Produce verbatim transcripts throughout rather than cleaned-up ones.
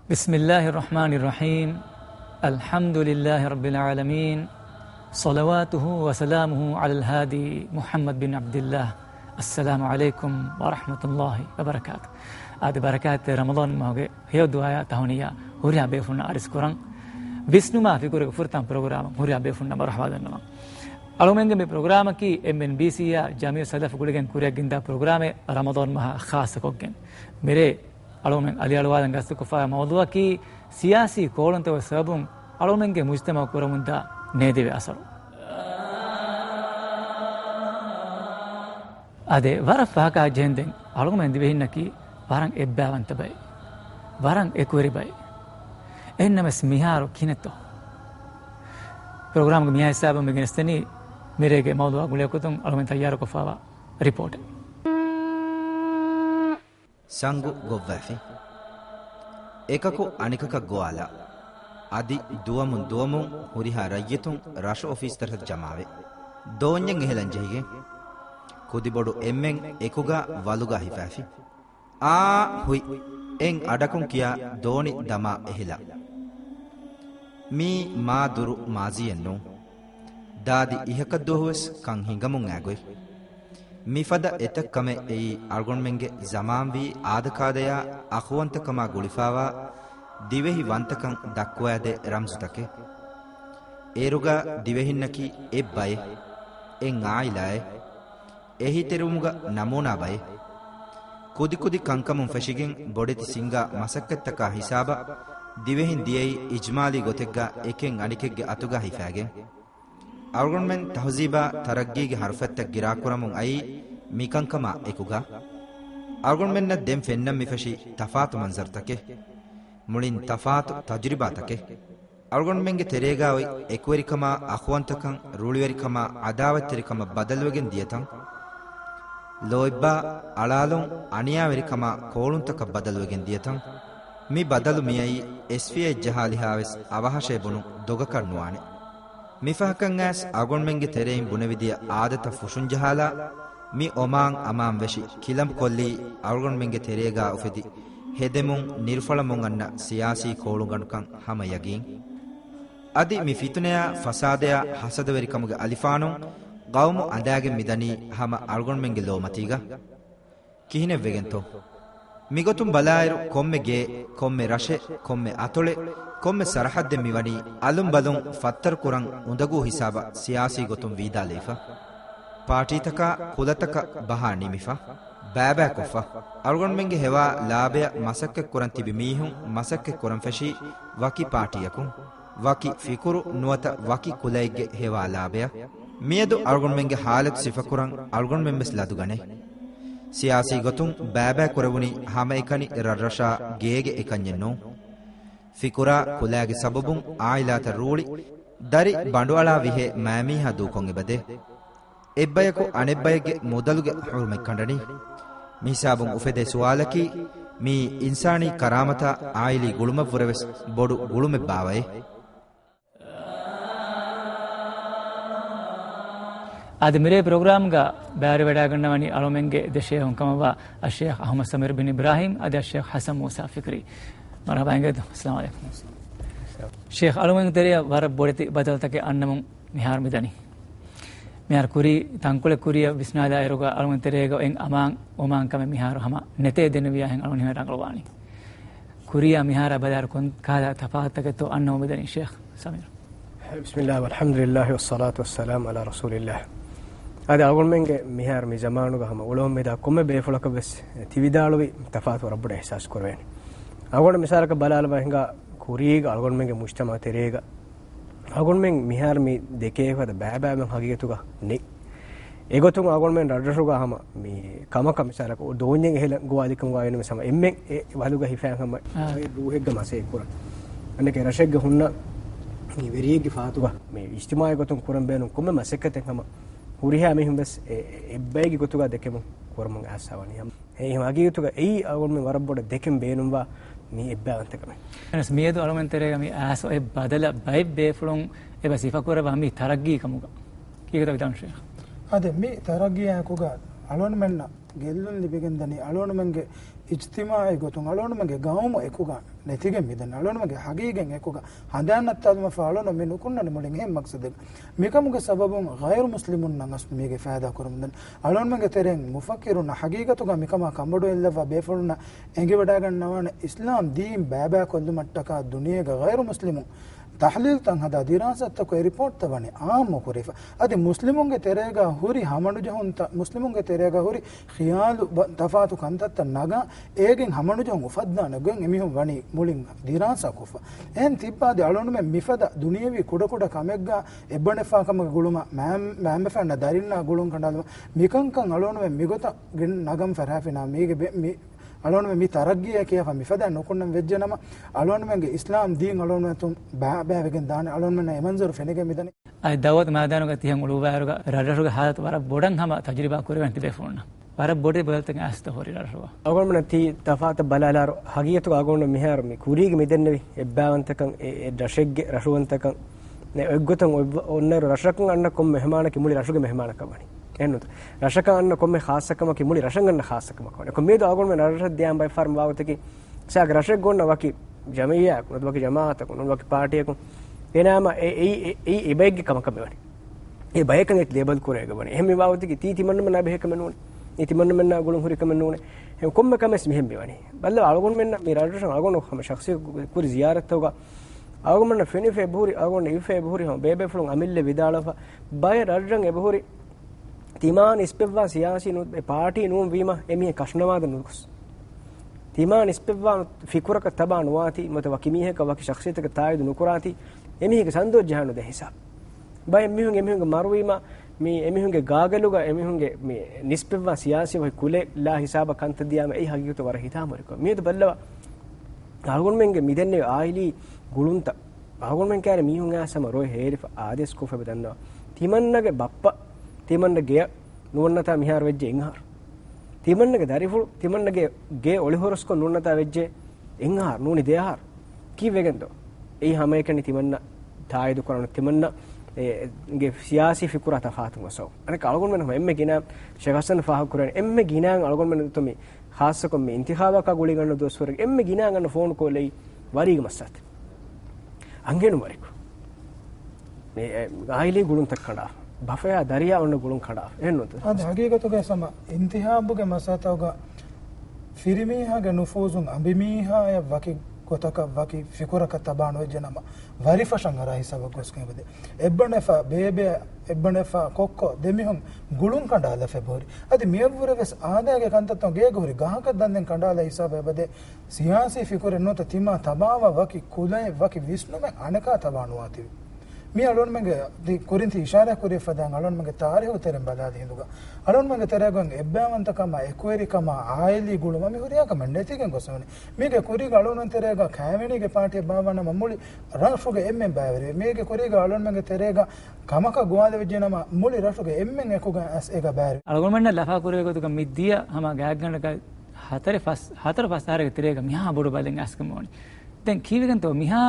بسم الله الرحمن الرحيم. الحمد لله رب العالمين. صلواته وسلامه على الهادي محمد بن عبد الله. السلام عليكم ورحمة الله وبركاته. އާދެ، ބަރަކާތްތެރި ރަމަޟާން މަހުގެ ހެޔޮ ދުޢާއާ ތަހުނިޔާ ހުރިހާ ބޭފުޅުންނަށް އަރިސް ކުރަން. ވިސްނުމާ ފިކުރުގެ ފުރަތަމަ ޕްރޮގްރާމަށް ހުރިހާ ބޭފުޅުންނަށް މަރުޙަބާ ދަންނަވަން. އަޅުމެންގެ މި ޕްރޮގްރާމަކީ އެމްއެންބީސީއާ ޖަމިއުއްސަލަފް ގުޅިގެން ކުރިއަށް ގެންދާ ޕްރޮގްރާމެއް، ރަމަޟާން މަހާ ޚާއްޞަކޮށްގެން. މިރޭ އަޅުމެން އަލިއަޅުވާލަން ގަސްތުކޮށްފާ މައުޟޫޢަކީ ސިޔާސީ ކޯޅުންތަކުގެ ސަބަބުން އަޅުމެންގެ މުޖްތަމަޢަށް ކުރަމުންދާ ނޭދެވޭ އަސަރު. އާދެ، ވަރަށް ފަހަކާ ޖެހެންދެން އަޅުގަނޑުމެން ދިވެހިންނަކީ ވަރަށް އެއްބައިވަންތަ ބައެއް، ވަރަށް އެކުވެރި ބައެއް. އެހެންނަމަވެސް މިހާރު ކިހިނެއްތޯ؟ ޕްރޮގްރާމްގެ މިހާ ހިސާބުން މި ގެނެސްދެނީ މިރޭގެ މައުޟޫޢާ ގުޅޭގޮތުން އަޅުގަނޑުމެން ތައްޔާރުކޮށްފާވާ ރިޕޯޓެއް. ސަންގު ގޮއްވައިފި. އެކަކު އަނެކަކަށް ގޮވާލާ. އަދި ދުވަމުން ދުވަމުން ހުރިހާ ރައްޔިތުން ރަށު އޮފީސްތަކަށް ޖަމާވެ، ދޯންޏެއް އެހެލަން ޖެހިގެން، ކުދިބޮޑު އެންމެން އެކުގަ ވަލުގަ ހިފައިފި. އާ ހުތް، އެން އަޑަކުން ކިޔާ ދޯނި ދަމާ އެހިލާ. މީ މާ ދުރު މާޒީއެއް ނޫން. ދާދި އިހަކަށް ދުވަހުވެސް ކަން ހިނގަމުން އައި ގޮތް. މިފަދަ އެތައް ކަމެއް އެއީ އަޅުގަނޑުމެންގެ ޒަމާންވީ އާދަކާދަޔާ އަޚުވަންތަކަމާ ގުޅިފާވާ ދިވެހި ވަންތަކަން ދައްކުވައިދޭ ރަމްޒުތަކެއް. އޭރުގަ ދިވެހިންނަކީ އެއް ބައެއް، އެއް އާއިލާއެއް. އެހީތެރިވުމުގަ ނަމޫނާ ބައެއް. ކުދިކުދި ކަންކަމުން ފެށިގެން ބޮޑެތި ސިންގާ މަސައްކަތްތަކާ ހިސާބަށް ދިވެހިން ދިޔައީ އިޖްމާލީ ގޮތެއްގަ އެކެއް އަނެކެއްގެ އަތުގަ ހިފައިގެން. އަޅުގަނޑުމެން ތަހުޒީބާ ތަރައްގީގެ ހަރުފަތްތައް ގިރާކުރަމުން އައީ މިކަންކަމާ އެކުގަ. އަޅުގަނޑުމެންނަށް ދެން ފެންނަން މިފެށި ތަފާތު މަންޒަރުތަކެއް. މުޅިން ތަފާތު ތަޖުރިބާތަކެއް. އަޅުގަނޑުމެންގެ ތެރޭގާ އޮތް އެކުވެރިކަމާ، އަޚުވަންތަކަން، ރުޅިވެރިކަމާ، ޢަދާވަތްތެރިކަމަށް ބަދަލުވެގެން ދިޔަތަން، ލޯތްބާ، އަޅާލުން، އަނިޔާވެރިކަމާ، ކޯޅުންތަކަށް ބަދަލުވެގެން ދިޔަތަން، މި ބަދަލު މިއައީ އެސްފިޔަތް ޖަހާލިހާވެސް އަވަހަށޭ ބުނުން ދޮގަކަށް ނުވާނެ. މިފަހަކަށް އައިސް އަޅުގަނޑުމެންގެ ތެރެއިން ބުނެވިދިޔަ އާދަތައް ފުށުންޖަހާލާ، މި އޮމާން އަމާން ވެށި ކިލަނބުކޮށްލީ އަޅުގަނޑުމެންގެ ތެރޭގާ އުފެދި ހެދެމުން ނިރުފަޅަމުން އަންނަ ސިޔާސީ ކޯޅުގަނޑުކަން ހަމަ ޔަގީން. އަދި މި ފިތުނަޔާ، ފަސާދަޔާ، ހަސަދަވެރިކަމުގެ އަލިފާނުން ޤައުމު އަނދާގެން މިދަނީ ހަމަ އަޅުގަނޑުމެންގެ ލޯމަތީގަ. ކިހިނެއްވެގެންތޯ؟ މިގޮތުން ބަލާއިރު، ކޮންމެ ގެއެއް، ކޮންމެ ރަށެއް، ކޮންމެ އަތޮޅެއް، ކޮންމެ ސަރަޙައްދެއް މިވަނީ އަލުންބަލުން ފައްތަރުކުރަން އުނދަގޫ ހިސާބަށް ސިޔާސީ ގޮތުން ވީދާލެވިފަ. ޕާޓީތަކާ ކުލަތަކަށް ބަހާ ނިމިފަ، ބައިބައިކޮށްފަ. އަޅުގަނޑުމެންގެ ހެވާ ލާބަޔަށް މަސައްކަތްކުރަން ތިބި މީހުން މަސައްކަތްކުރަން ފެށީ ވަކި ޕާޓީއަކުން، ވަކި ފިކުރު ނުވަތަ ވަކި ކުލައެއްގެ ހެވާ ލާބަޔަށް. މިއަދު އަޅުގަނޑުމެންގެ ހާލަތު ސިފަކުރަން އަޅުގަނޑުމެންވެސް ލަދުގަނެ. ސިޔާސީ ގޮތުން ބައިބައި ކުރެވުނީ ހަމައެކަނި ރަށްރަށާ ގޭގެ އެކަންޏެއް ނޫން. ފިކުރާ ކުލައިގެ ސަބަބުން އާއިލާތައް ރޫޅި، ދަރި ބަނޑުއަޅާ ވިހޭ މާމީހާ ދޫކޮށް އެބަދޭ. އެއްބަޔަކު އަނެއްބައެއްގެ މުދަލުގެ ހުރުމަތް ކަނޑަނީ. މިހިސާބުން އުފެދޭ ސުވާލަކީ، މީ އިންސާނީ ކަރާމަތާ އާއިލީ ގުޅުމަށްވުރެވެސް ބޮޑު ގުޅުމެއްބާވައޭ؟ އާދެ، މިރޭ ޕްރޮގްރާމްގަ ބައިވެރިވެވަޑައިގަންނަވަނީ އަޅުމެންގެ ދެ ޝޭހުން ކަމަށްވާ އައްޝޭޚް އަޙްމަދު ސަމީރު ބިން އިބްރާހީމް އަދި އައްޝޭޚް ޙަސަން މޫސާ ފިކްރީ. މަރުޙަބާ އިނގޭތޯ. އައްސަލާމު ޢަލައިކުމް. ޝޭޚް، އަޅުމެން ތެރެއަށް ވަރަށް ބޮޑެތި ބަދަލުތަކެއް އަންނަމުން މިހާރު މިދަނީ. މިހާރު ކުރީ، ތަންކޮޅެއް ކުރިއަށް ވިސްނާލާއިރުގަ އަޅުމެން ތެރޭގަ އޮތް އަމާން އޮމާން ކަމެއް މިހާރު ހަމަ ނެތޭ ދެންނެވިޔާހެން އަޅުމެން ހިމެނި ރަނގަޅުވާނީ. ކުރިއާ މިހާރާ ބަލާއިރު ކޮން ކަހަލަ ތަފާތުތަކެއްތޯ އަންނަމުން މިދަނީ ޝޭޚް ސަމީރު؟ بسم الله والحمد لله والصلاة والسلام على رسول الله. އާދެ، އަޅުގަނޑުމެންގެ މިހާރު މި ޒަމާނުގަ ހަމަ އުޅުމެއްދާ ކޮންމެ ބޭފުޅަކަށް ވެސް ތި ވިދާޅުވި ތަފާތު ވަރަށް ބޮޑަށް އިޙްސާސް ކުރެވޭނެ. އަޅުގަނޑު މިސާލަކަށް ބަލާލަބަ ހިނގާ ކުރީގަ އަޅުގަނޑުމެންގެ މުޖްތަމަޢު ތެރޭގަ އަޅުގަނޑުމެން މިހާރު މި ދެކޭ ފަދަ ބައިބައިމެން ހަގީގަތުގަ ނެތް. އެގޮތުން އަޅުގަނޑުމެން ރަށްރަށުގަ ހަމަ މި ކަމަކަށް މިސާލަކަށް ދޯންޏެއް އެހެލަން ގޮވާލިކަމުގަ ވަނީ ހަމަ އެންމެން އެ ވަލުގަ ހިފައި ހަމަ އާ. އެ ރޫހެއްގަ މަސައްކަތް ކުރަން. އަނެކެއް ރަށެއްގަ ހުންނަ މި ވެރިއެއްގެ ފާތުގަ މި އިޖްތިމާޢީ ގޮތުން ކުރަން ބޭނުން ކޮންމެ މަސައްކަތެއް ހަމަ ހުރިހާ މީހުން ވެސް އެ، އެ، އެއްބައެއްގެ ގޮތުގަ ދެކެމުން ކުރަމުން އައިސް ވަނީ ހަމަ. އެ ހަގީގަތުގަ އެއީ އަޅުގަނޑުމެން ވަރަށް ބޮޑަށް ދެކެން ބޭނުންވާ މި އެއްބައިވަންތަކަމެއް. އެހެނަސް މިއަދު އަޅުމެން ތެރޭގަ މި އައިސް އޮތް ބަދަލަށް ބައެއް ބޭފުޅުން އެބަ ސިފަކުރައްވާ މި ތަރައްގީ ކަމުގަ. ކީކޭތަ ވިދާޅުވީ ޝޭޚް؟ އާދެ، މި ތަރައްގީއާއެކުގަ އަޅުގަނޑުމެންނަށް ގެއްލުން ލިބިގެންދަނީ އަޅުގަނޑުމެންގެ އިޖްތިމާޢީ ގޮތުން އަޅުގަނޑުމެންގެ ގައުމު އެކުގަ ނެތިގެން މިދަނީ. އަޅުގަނޑުމެންގެ ހަގީގަތް އެކުގަ ހަނދާން ނައްތާލުމަށްފަހު އަޅުގަނޑު މި ނުކުންނަނީ މުޅިން އެހެން މަޤްޞަދެއް. މިކަމުގެ ސަބަބުން ޣައިރު މުސްލިމުންނަށް އަސް މީގެ ފައިދާ ކުރަމުންދަނީ. އަޅުގަނޑުމެންގެ ތެރެއިން މުފައްކިރުންނަށް ހަގީގަތުގަ މިކަމާ ކަންބޮޑުވެއްލައްވާ ބޭފުޅުންނަށް އެނގިވަޑައިގަންނަވާނެ އިސްލާމް ދީން ބައިބައިކޮށްލުމަށްޓަކާ ދުނިޔޭގެ ޣައިރު މުސްލިމުން ތަޙްލީލްތައް ހަދާ ދިރާސާތަކުގެ ރިޕޯޓްތައް ވަނީ އާއްމު ކުރެވިފަ. އަދި މުސްލިމުންގެ ތެރޭގަ ހުރި ހަމަނުޖެހުންތައް، މުސްލިމުންގެ ތެރޭގަ ހުރި ޚިޔާލު ބަ-، ތަފާތު ކަންތައްތައް ނަގާ، އޭގެން ހަމަނުޖެހުން އުފައްދާނެ ގޮތް އެމީހުން ވަނީ މުޅިން ދިރާސާ ކޮށްފަ. އެހެން ތިއްބާ އަދި އަޅުގަނޑުމެން މިފަދަ ދުނިޔެވީ ކުޑަކުޑަ ކަމެއްގަ އެއްބަނޑެފާކަމުގެ ގުޅުމަށް މައި-، މައިންބަފައިންނަށް ދަރިންނާ ގުޅުން ކަނޑާލުމަށް މިކަންކަން އަޅުގަނޑުމެން މިގޮތަށް ގެން ނަގަން ފަރާފިނާ މީގެ ބެ-، މި އަޅުގަނޑުމެން މި ތަރައްގީއޭ ކިޔާފަ މިފަދައިން ނުކުންނަން ވެއްޖެނަމަ، އަޅުގަނޑުމެންގެ އިސްލާމް ދީން އަޅުގަނޑުމެން ބައިބައިވެގެން ދާނެ. އަޅުގަނޑުމެންނަށް އެ މަންޒަރު ފެނިގެން މިދަނީ. އަދި ދައުވަތު މައިދާނުގަ ތިހަން އުޅުއްވާއިރުގަ ރަށްރަށުގެ ހާލަތު ވަރަށް ބޮޑަށް ހަމަ ތަޖުރިބާ ކުރެވެން ތިބޭފުޅުންނަށް. ވަރަށް ބޮޑެތި ބަދަލުތަކެއް އައިސްތަ ހުރި ރަށްރަށުގަ. އަޅުގަނޑުމެންނަށް ތި ތަފާތަށް ބަލާލާއިރު، ހަގީގަތުގަ އަޅުގަނޑު މިހާރު މި ކުރީގެ މިދެންނެވި އެއްބައިވަންތަކަން، އެ، އެ ރަށެއްގެ ރަށުވަންތަކަން، އެ އޮތްގޮތަށް އޮތް-، އޮންނައިރު ރަށަކަށް އަންނަ ކޮންމެ މެހެމާނަކީ މުޅި ރަށުގެ މެހެމާނަކަށް ވަނީ. އެހެންނުތަ؟ ރަށަކަށް އަންނަ ކޮންމެ ޚާއްޞަކަމަކީ މުޅި ރަށަށް އަންނަ ޚާއްޞަކަމަކަށް ވަނީ. އެކަމް މިއަދު އަޅުގަނޑުމެން ރަށްރަށަށް ދިޔާ ބައެއް ފަހަރު މި ވާގޮތަކީ، ސާގަ ރަށެއްގަ އޮންނަ ވަކި ޖަމިއްޔާއަކު، ނުވަތަ ވަކި ޖަމާޢަތަކު، ނުވަތަ ވަކި ޕާޓީއަކު، އޭނާ މަ އެ-، އެއީ، އެ-، އެއީ އެބައެއްގެ ކަމަކަށް މިވަނީ. އެ ބަޔަކަށް އެ ލޭބަލް ކުރެވިގެން ވަނީ. އެހެން މި ވާގޮތަކީ ތީ ތިމަންނަމެންނާ ބެހޭ ކަމެއް ނޫނޭ. އެ ތިމަންނަމެންނާ ގުޅުން ހުރި ކަމެއް ނޫނޭ. އެ ކޮންމެ ކަމެއް މިހެން މިވަނީ. ބައްލަވާ އަޅުގަނޑުމެންނަށް މި ރަށްރަށުން އަޅުގަނޑު ހަމަ ޝަޚްޞީ ކުރި ޒިޔާރަތްތަކުގަ އަޅުގަނޑުމެންނަށް ފެނިފަ އެބަހުރި، އަޅުގަނޑު އިވިފަ އެބަހުރި ހަމަ ބޭބޭފުޅުން އަމިއްލަ ވިދާޅުވެފަ. ބައެއް ރަށްރަށް އެބަހުރި ތިމާ ނިސްބަތްވާ ސިޔާސީ ނު-، އެ ޕާޓީ ނޫން ވީމަ އެމީހެއް ކަށުނަމާދަން ނުގޮސް. ތިމާ ނިސްބަތްވާ ފިކުރަކަށް ތަބާ ނުވާތީ، ނުވަތަ ވަކި މީހަކަށް ވަކި ޝަޚްޞިއްޔަތަކަށް ތާއީދު ނުކުރާތީ، އެމީހެއްގެ ސަންދޯ ޖަހާނުދޭ ހިސާބު. ބައެއް މީހުން އެމީހުންގެ މަރުވީމަ، މި އެމީހުންގެ ގާގަލުގަ އެމީހުންގެ މި ނިސްބަތްވާ ސިޔާސީ ވަކި ކުލަ ހިސާބަށް ކަންތައް ދިޔާމަ އެއީ ހަގީގަތު ވަރަށް ހިތާމަވެރި ކަމެއް. މިއަދު ބައްލަވާ، އަޅުގަނޑުމެންގެ މިދެންނެވި އާއިލީ ގުޅުންތައް އަޅުގަނޑުމެން ކައިރި މީހުން އައިސް ހަމަ ރޮއެ ހޭރިފަ އާދޭސް ކޮށްފަ އެބަ ދަންނަވާ. ތިމަންނަގެ ބައްޕަ ތިމަންނަ ގެޔަށް ނުވަންނަތާ މިހާރު ވެއްޖެ އެއްއަހަރު. ތިމަންނަގެ ދަރިފުޅު ތިމަންނަގެ ގެ އޮޅިހުރަސްކޮށް ނުވަންނަތާ ވެއްޖެ އެއްއަހަރު ނޫނީ ދެއަހަރު. ކީއްވެގެންދޯ؟ އެއީ ހަމައެކަނި ތިމަންނަ ތާއީދު ކުރަން ތިމަންނަ އެ، ގެ ސިޔާސީ ފިކުރާ ތަފާތު ގޮސް. އަނެއްކާ އަޅުގަނޑުމެން ހަމަ އެންމެ ގިނަ ޝޭޚް ހަސަން ފާހަގަ ކުރަން އެންމެ ގިނަ އަޅުގަނޑުމެން އޮތުމި ޚާއްޞަކޮށް މި އިންތިޚާބަކާ ގުޅިގަންނަ ދުވަސްވަރުގެ އެންމެ ގިނަ ގަންނަ ފޯނު ކޯލް އެއީ ވަރީގެ މައްސަލަތައް. އަންހެނުން ވަރިކު. މި، އެ، އާއިލީ ގުޅުންތައް ކަނޑާ. ބަފަޔާ ދަރިޔާ އޮންނަ ގުޅުން ކަނޑާ. އެހެންނުތަ؟ އަދި ހަގީގަތުގައި ސަމަ އިންތިހާބުގެ މައްސަލަތަކުގަ ފިރިމީހާގެ ނުފޫޒުން އަނބިމީހާޔަށް ވަކި ގޮތަކަށް ވަކި ފިކުރަކަށް ތަބާ ނުވެއްޖެ ނަމަ، ވަރިފަށަށް އަރާ ހިސާބަށް ގޮސްގެން އެބަދޭ. އެއްބަނޑެފާ ބޭބެ، އެއްބަނޑެފާ ކޮއްކޮ ދެމީހުން ގުޅުން ކަނޑާލަފަ އެބަހުރި. އަދި މިއަށްވުރެ ވެސް އާދައިގެ ކަންތައްތައް ގޭގަ ހުރި ގަހަކަށް ދަންދެން ކަނޑާލާ ހިސާބަށް އެބަދޭ. ސިޔާސީ ފިކުރެއް ނުވަތަ ތިމާ ތަބާވާ ވަކި ކުލައެއް ވަކި ވިސްނުމެއް އަނެކާ ތަބާ ނުވާތީވެ. މީ އަޅުގަނޑުމެންގެ ދި-، ކުރިން ތި އިޝާރާތް ކުރި ފަދައިން އަޅުގަނޑުމެންގެ ތާރީހު ތެރެއިން ބަލާލި ހިނދުގަ އަޅުގަނޑުމެންގެ ތެރޭގަ އެއްބައިވަންތަކަމާ، އެކުވެރިކަމާ، އާއިލީ ގުޅުމާ މި ހުރިހާ ކަމެއް ނެތިގެން ގޮސް މިވަނީ. މީގެ ކުރީގަ އަޅުގަނޑު ތެރޭގަ ކައިވެނީގެ ޕާޓީއެއް ބާއްވާ ނަމަ މުޅި ރަށުގެ އެންމެން ބައިވެރިވޭ. މީގެ ކުރީގަ އަޅުގަނޑުމެންގެ ތެރޭގަ ކަމަކަށް ގޮވާލެވިއްޖެ ނަމަ މުޅި ރަށުގެ އެންމެން އެކުގަ އައިސް އޭގަ ބައިވެރިވޭ. އަޅުގަނޑުމެންނަށް ލަފާ ކުރެވޭ ގޮތުގަ މި ދިޔަ ހަމަ ގާތްގަނޑަކަށް ހަތަރެއް ފަސް، ހަތަރު ފަސް އަހަރެއްގެ ތެރޭގަ މިހާ ބޮޑު ބަލިން އައިސްގެން މިވަނީ. ދެން ކީއްވެގެންތޯ މިހާ،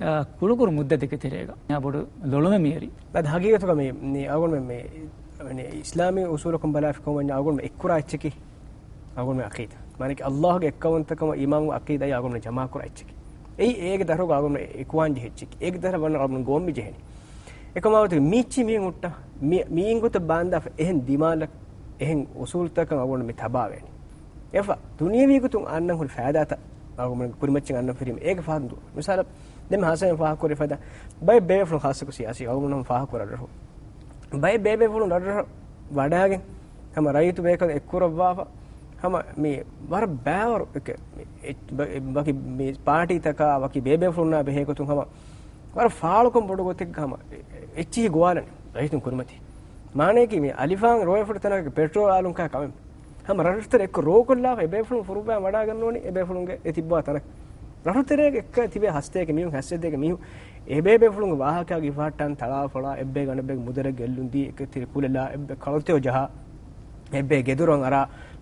އާ، ކުޅުކުރު މުއްދަތެއްގެ ތެރޭގަ މިހާ ބޮޑު ލޮޅުމެއް މިއެރީ؟ އަދި ހަގީގަތުގަ މި، މި އަޅުގަނޑުމެން މި، މި އިސްލާމީ އުސޫލަކުން ބަލާފި ކަމަށް ވަންޏާ އަޅުގަނޑުމެން އެއްކުރާ އެއްޗަކީ އަޅުގަނޑުމެން އަޤީދާ. މާނައަކީ ﷲ ގެ އެއްކައުވަންތަކަމަށް އީމާން އަޤީދާއާ އަޅުގަނޑުމެން ޖަމާކުރާ އެއްޗަކީ. އެއީ އޭގެ ދަށުގަ އަޅުގަނޑުމެން އެކުވާން ޖެހޭ އެއްޗަކީ. އޭގެ ދަށަށް ވަންނަ އަޅުގަނޑުމެން ގޮވަން މި ޖެހެނީ. އެކަމާ މިއީ މި އިންގިތަށް ބާންދާފަ އެހެން ދިމާލަށް، އެހެން އުސޫލުތަކަށް އަޅުގަނޑު މި ތަބާވޭނީ. އެފަ ދުނިޔެވީ ގޮތުން އަންނަން ހުރި ފައިދާތައް އަޅުގަނޑު ކުރިމައްޗަށް އަންނަން ފިރިމަ އޭގެ ފަހަތުން ދުވަ. މިސާލަށް ދެން ހަސަން ފާހަގަކުރި ފަދަ ބައެއް ބޭފުޅުން ޚާއްޞަކޮށް ސިޔާސީ އަޅުގަނޑު ހަމަ ފާހަގަކުރަށް ރަށު. ބައެއް ބޭބޭފުޅުން ރަށްރަށަށް ވަޑައިގެން ހަމަ ރައްޔިތު ބޭކަލުން އެއްކުރައްވާފަ ހަމަ މި ވަރަށް ބައިވަރު އެކެ-، މި އެ-، ބަ-، ވަކި މި ޕާޓީތަކާ ވަކި ބޭބޭފުޅުންނާ ބެހޭ ގޮތުން ހަމަ ވަރަށް ފާޅުކަން ބޮޑު ގޮތެއްގަ ހަމަ އެ-، އެ-، އެއްޗިހި ގޮވާލަނީ ރައްޔިތުން ކުރިމަތީ. މާނަޔަކީ މި އަލިފާން ރޮއެފުޅު ތަނަކަށް ޕެޓްރޯލް އާލުން ކާ ކަމެއް. ހަމަ ރަށުތެރެ އެއްކޮށް ރޯކޮށްލާފަ އެބޭފުޅުން ފުރުބައި ވަޑާގަންނަވަނީ އެބޭފުޅުންގެ އެ ތިއްބާ ތަނަކަށް. ރަށުތެރޭގެ އެއްކަ ތިބޭ ހަސަތޭކަ މީހުން ހަސަތޭކަ މީހުން އެބޭބޭފުޅުންގެ ވާހަކައިގެ ފަހައްޓާން ތަޅާފޮޅާ އެއްބޭ ގަނޑަބޭގެ މުދަރެއް ގެއްލުން ދީ އެކަތިރި ކުލެލާ އެއްބޭ ކަޅުތެޔޮ ޖަހާ އެއްބޭ ގެދޮރު އަރާ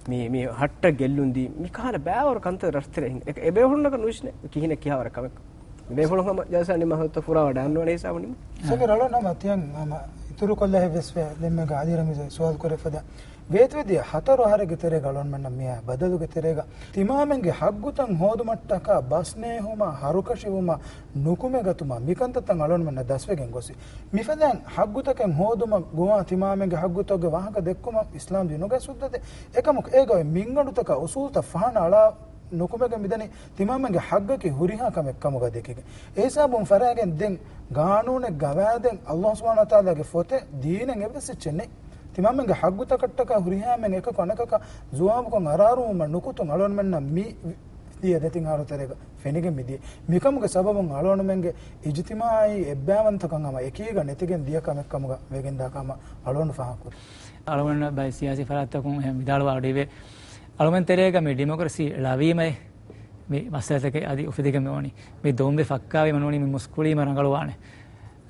މި، މި ހައްޓަށް ގެއްލުން ދީ މި ކަހަލަ ބައިވަރު ކަންތައް ރަށުތެރޭ ހިނގި. އެ-، އެބޭފުޅުންނަކަށް ނުވިސްނޭ ކިހިނެއް ކިހާވަރަށް ކަމެއް. ބޭފުޅުން ހަމަ ޖަލްސާ ނިމާ ހަދަތަ ފުރާ ވަޑާން ނުވަނީ ހިސާބުން ނިމު. ސަކެ ރަޅުން ހަމަ ތިޔަން ހަމަ އިތުރު ކޮށްލަ ހެއްވެސް ވެ ދެންމެގަ އަލީ ރަމީޒަށް ސުވާލު ކުރެ ފަދަ. ވޭތުވެދިޔަ ހަތަރު އަހަރެއްގެ ތެރޭގަ އަޅުންމެންނަށް މިއާ ބަދަލުގެ ތެރޭގަ ތިމާމެންގެ ހައްގުތައް ހޯދުމަށްޓަކާ ބަސްނޭހުމާ، ހަރުކަށިވުމާ، ނުކުމެގަތުމާ މިކަންތައްތައް އަޅުންމެންނަށް ދަސްވެގެން ގޮސްވި. މިފަދައިން ހައްގުތަކެއް ހޯދުމަށް ގޮވާ ތިމާމެންގެ ހައްގުތަކުގެ ވާހަކަ ދެއްކުމަށް އިސްލާމް ދީނުގައި ސުއްދަ ދޭ. އެކަމަކު އޭގަ އޮތް މިންގަނޑުތަކާ އުސޫލްތައް ފަހަނަ އަޅާ ނުކުމެގެން މިދަނީ ތިމާމެންގެ ހައްގަކީ ހުރިހާ ކަމެއް ކަމުގަ ދެކިގެން. އެހިސާބުން ފަރާގެން ދެން ގާނޫނެއް ގަވާއިދެއް އައްލާހު ސުބްޙާނަހު ވަތަޢާލާގެ ފޮތެއް ދީނެއް އެއްވެސް އެއްޗެއް ނެތް. ތިމާމެންގެ ހައްގުތަކަށްޓަކާ ހުރިހާމެން އެކަކު އަނެކަކަށް ޒުވާބުކޮށް އަރާރުވުމަށް ނުކުތުން އަޅުންމެންނަށް މި ދިޔަ ދެތިން އަހަރު ތެރޭގަ ފެނިގެން މިދިޔަ. މިކަމުގެ ސަބަބުން އަޅުންމެންގެ އިޖުތިމާޢީ އެއްބައިވަންތަކަން ހަމަ އެކީގަ ނެތިގެން ދިޔަ ކަމެއް ކަމުގަ ވެގެންދާ ކަމަށް އަޅުން ފާހަގަކުރި. އަޅުން ބައެއް ސިޔާސީ ފަރާތްތަކުން އެހެން ވިދާޅުވާ އޮޑީވޭ. އަޅުމެން ތެރޭގަ މި ޑިމޮކްރަސީ ޅަވީމައި މި މައްސަލަތަކެއް އަދި އުފެދިގެން މި ވަނީ. މި ދޮންބެ ފައްކާވީމަ ނޫނީ މި މުސްކުޅީމަ ރަނގަޅުވާނެ.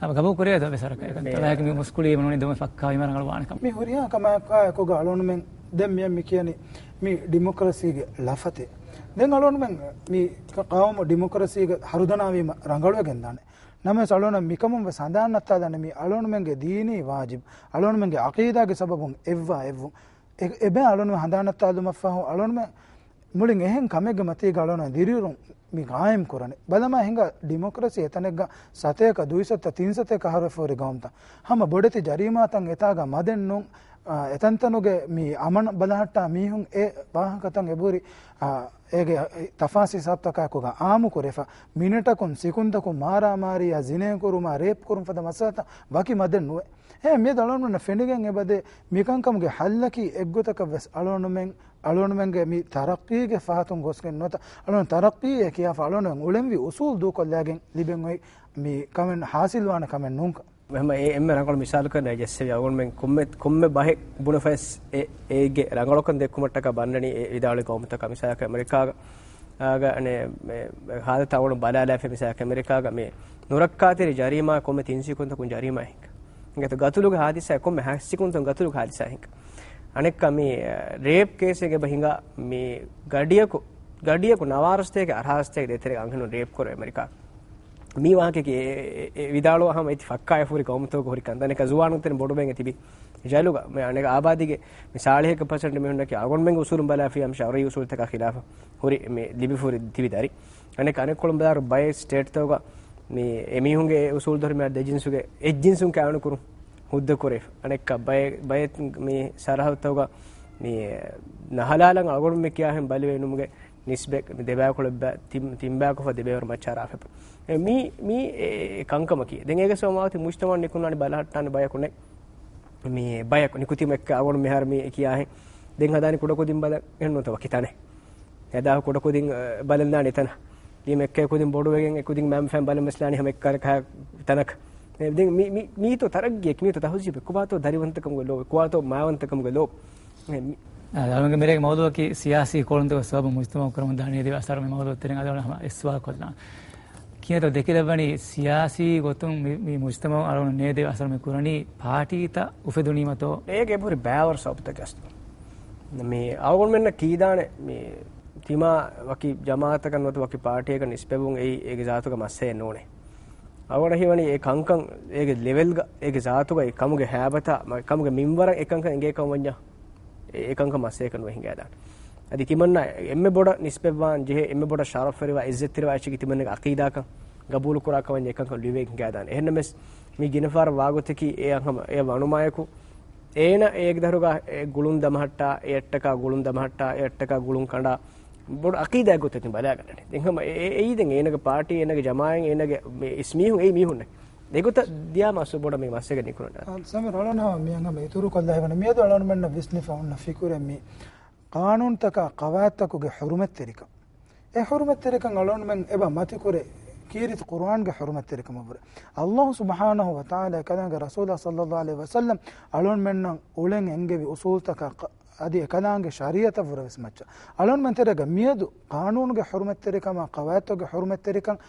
އަބަ ގަބޫލު ކުރޭ ދޯ ބެސް ވަރަކަށް އެކަން ތަ ބަޔަކު މި މުސްކުޅީމަ ނޫނީ ދޮންބެ ފައްކާވީމަ ރަނގަޅުވާނެ ކަމަށް. މި ހުރިހާ ކަމާއެކާ އެކުގަ އަޅުންމެން ދެން މިއަށް މި ކިޔަނީ މި ޑިމޮކްރަސީގެ ލަފަތެއް. ދެން އަޅުންމެން މި ޤައުމު ޑިމޮކްރަސީގެ ހަރުދަނާވީމަ ރަނގަޅުވެގެން ދާނެ. ނަމަވެސް އަޅުން މިކަމުން ވެސް ހަނދާން ނައްތާލާނެ މި އަޅުންމެންގެ ދީނީ ވާޖިބު، އަޅުންމެންގެ ޢަޤީދާގެ ސަބަބުން އެއްވާ އެއްވުން. އެ، އެބަ އަޅުން ހަނދާން ނައްތާލުމަށްފަހު އަޅުންމެން މުޅިން އެހެން ކަމެއްގެ މަތީގަ އަޅުން ދިރިއުރުން މި ގާއިމް ކުރަނީ. ބަލަމާ ހިނގާ ޑިމޮކްރަސީ އެތަނެއްގަ ސަތޭކަ ދުއިސައްތަ ތިންސަތޭކަ އަހަރު ފޯރި ގައުމުތައް ހަމަ ބޮޑެތި ޖަރީމާތައް އެތާގަ މަދެއް ނޫން. އާ، އެތަންތަނުގެ މި އަމަން ބަލަހައްޓާ މީހުން އެ ވާހަކަތައް އެބުރި، އާ، އޭގެ ތަފާސް ހިސާބުތަކާއެކުގަ އާއްމު ކުރެފަ. މިނެޓަކުން ސިކުންތަކުން މާރާމާރީއާ، ޒިނޭ ކުރުމާ، ރޭޕް ކުރުން ފަދަ މައްސަލަތައް ވަކި މަދެއް ނުވޭ. އެހެން މިއަދު އަޅުގަނޑުމެންނަށް ފެނިގެން އެބަދޭ މިކަންކަމުގެ ހައްލަކީ އެއްގޮތަކަށް ވެސް އަޅުގަނޑުމެން، އަޅުގަނޑުމެންގެ މި ތަރައްޤީގެ ފަހަތުން ގޮސްގެން ނުވަތަ އަޅުގަނޑު ތަރައްޤީއޭ ކިޔާފަ އަޅުގަނޑުމެން އުޅެންވީ އުސޫލް ދޫކޮށްލައިގެން ލިބެން އޮތް މި ކަމެއް ހާސިލްވާނެ ކަމެއް ނޫންކަން. އެހެން އެ އެންމެ ރަނގަޅު މިސާލަކަށް ނައި ޖެއްސެވި އަޅުގަނޑުމެން ކޮންމެ، ކޮންމެ ބަހެއް ބުނެފަވެސް އެ، އޭގެ ރަނގަޅުކަން ދެއްކުމަށްޓަކާ ބަންނަނީ އެ ވިދާޅުވި ގައުމުތަކާ. މިސާލަކަށް އެމެރިކާގަ، އާގަ، އަނެ، މެ، ހާލަތަށް އަޅުގަނޑު ބަލާލާފަ މިސާލަކަށް އެމެރިކާގަ މި ނުރައްކާތެރި ޖަރީމާ ކޮންމެ ތިން ސިކުންތަކުން ޖަރީމާ ހިނގާ. ގަތު ގަތުލުގެ ހާދިސާ ކޮންމެ ހަ ސިކުންތަކުން ގަތުލުގެ ހާދިސާ ހިނގާ. އަނެއްކާ މި، އަ، ރޭޕް ކޭސެއް އެބަ ހިނގާ މި ގަޑިޔަކު، ގަޑިޔަކު ނަވާރަ ސަތޭކަ އަށާރަ ސަތޭކަ ދޭތެރޭގަ އަންހެނުން ރޭޕް ކުރޭ އެމެރިކާ. މީ ވާހަކައަކީ އެ، އެ، އެ ވިދާޅުވާ ހަމަ އެތި ފައްކާއެއް ހުރި ގައުމުތަކުގަ ހުރި ކަންތައް. އަނެއްކާ ޒުވާނުންތެރިން ބޮޑުވެގެން ތިބި ޖަލުގަ މި އަނެއް އާބާދީގެ މި ސާޅީހަކަށް ޕަސެންޓް މީހުންނަކީ އަޅުގަނޑުމެންގެ އުސޫލުން ބަލާފިޔާ މި ޝަރުޢީ އުސޫލުތަކާ ޚިލާފަށް ހުރި މި ލިބިފުރި ތިބި ދަރި. އަނެއް އަނެއްކޮޅުން ބަލާއިރު ބައެއް ސްޓޭޓްތަކުގަ މި އެމީހުންގެ އެ އުސޫލު ދޮރު މި ދެ ޖިންސުގެ އެއް ޖިންސުން ކާނުކުރުން ހުއްދަ ކުރެފަ. އަނެއްކާ ބައެއް، ބައެއް މި ސަރަހައްދުތަކުގަ މި ނަހަލާލަން އަޅުގަނޑު މި ކިޔާހެން ބަލިވެ ނުމުގެ ނިސްބަތް މި ދެބައިކުޅަ ތިން، ތިންބައިކުފަ ދެބައިވަރު މައްޗާ ރާފެފަ. އެ މީ، މީ އެ، އެ ކަންކަމަކީ. ދެން އޭގެ ސަބަބުން މި މުޖްތަމަޢު ނިކުންނާނެ ބަލަހައްޓާނެ ބަޔަކު ނެތް. މި ބަޔަކު ނިކުތީމަ އެއްކަ އަޅުގަނޑު މިހާރު މި ކިޔާހެން. ދެން ހަދާނީ ކުޑަކުދިން ބަލަ އެހެން ނުވަތަ ވަކި ތަނެއް. ހަދާ ކުޑަކުދިން، އަ، ބަލަން ދާނެ ތަނަށް. ލީމަ އެއްކަ ކުދިން ބޮޑުވެގެން އެ ކުދިން މައިންބަފައިން ބަލަން ވެސް ލާނީ ހަމަ އެއްކާ ކާ ތަނަކަށް. އެ ދެން މި، މި، މީތޯ ތަރައްގީއެއް، މީތޯ ތަހުޒީބެއް، ކޮބާތޯ ދަރިވަންތަކަމުގެ ލޯބި، ކޮބާތޯ މާވަންތަކަމުގެ ލޯބި. އެ މި، އަ، އަޅުގަނޑުގެ މިރޭގެ މައުޟޫޢަކީ ސިޔާސީ ކޯޅުންތަކުގެ ސަބަބުން މުޖްތަމަޢު ކުރަމުން ދާނީ ދެވި އަސަރު މި މައުޟޫޢު ތެރެއިން އަދި އަޅުގަނޑު ހަމަ އެއް ސުވާލު ކޮށްލާން. ކިޔަތޯ ދެކިލައްވަނީ ސިޔާސީ ގޮތުން މި، މި މުޖްތަމަޢު އަޅުގަނޑު ނޭދެވި އަސަރު މި ކުރަނީ ޕާޓީތައް އުފެދުނީމަތޯ؟ އޭގެ އެބަހުރި ބައިވަރު ސަބަބުތަކެއް އަސްލު. މި އަޅުގަނޑުމެންނަށް ކީދާނެ މި ތިމާ ވަކި ޖަމާޢަތަކަށް ނުވަތަ ވަކި ޕާޓީއަކަށް ނިސްބަތްވުން އެއީ އޭގެ ޒާތުގަ މައްސަލައެއް ނޫނޭ. އަޅުގަނޑަށް ހީވަނީ އެ ކަންކަން އޭގެ ލެވެލްގަ، އޭގެ ޒާތުގަ އެ ކަމުގެ ހައިބަތާ، މަ-، ކަމުގެ މިންވަރަށް އެ ކަންކަން އެނގޭ ކަމަށް ވަންޏާ، އެ، އެ ކަންކަން މައްސަލައަކަށް ނުވެ ހިނގައިދާނެ. އަދި ތިމަންނަ އެންމެ ބޮޑަށް ނިސްބަތްވާން ޖެހޭ، އެންމެ ބޮޑަށް ޝަރަފްވެރިވާ، އިއްޒަތްތެރިވާ އެއްޗަކީ ތިމަންނަގެ ޢަޤީދާކަން ގަބޫލުކުރާ ކަމަށް ވަންޏާ އެ ކަންކަން ނުވެ ހިނގައިދާނެ. އެހެންނަމަވެސް މި ގިނަ ފަހަރަށް ވާގޮތަކީ އެ ހަމަ އެ ވަނުމާއެކު، އޭނަ އޭގެ ދަރުގަ އެ ގުޅުން ދަމަހައްޓާ، އެއަށްޓަކާ ގުޅުން ދަމަހައްޓާ، އެއަށްޓަކާ ގުޅުން ކަނޑާ، ބޮޑު ޢަޤީދާއެއް ގޮތަށް ތި ބަލާގަންނަނީ. ދެން ހަމަ އެ، އެ، އެއީ ދެން އޭނަގެ ޕާޓީ، އޭނަގެ ޖަމާޢަތް، އޭނަގެ މި އިސް މީހުން، އެއީ މީހުންނެއް. އެގޮތަށް ދިޔާމަ އަސްލު ބޮޑަށް މި މައްސަލަ ނިކުންނާނެ. އާ، ސަމީރު އަޅުން ހަމަ މި ހަމަ އިތުރު ކޮށްލާ ހިވަނީ. މިއަދު އަޅުންމެންނަށް ވިސްނިފަ އޮންނަ ފިކުރެއް މި ޤާނޫނުތަކާ ޤަވާއިދުތަކުގެ ޙުރުމަތްތެރިކަން. އެ ޙުރުމަތްތެރިކަން އަޅުންމެން އެބަ މަތިކުރޭ ކީރިތި ޤުރުއާންގެ ޙުރުމަތްތެރިކަމަށްވުރެ. އައްލާހު ސުބްޙާނަހު ވަތަޢާލާ އެކަލާނގެ ރަސޫލާ ޞައްލައްލާހު ޢަލައިހި ވަސައްލަމް އަޅުންމެންނަށް އުޅެން އެންގެވި އުޞޫލުތަކާ އަދި އެކަލާނގެ ޝަރީޢަތަށްވުރެ ވެސް މައްޗަށް. އަޅުންމެން ތެރޭގަ މިއަދު ޤާނޫނުގެ ޙުރުމަތްތެރިކަމާ ޤަވާއިދުގެ ޙުރުމަތްތެރިކަން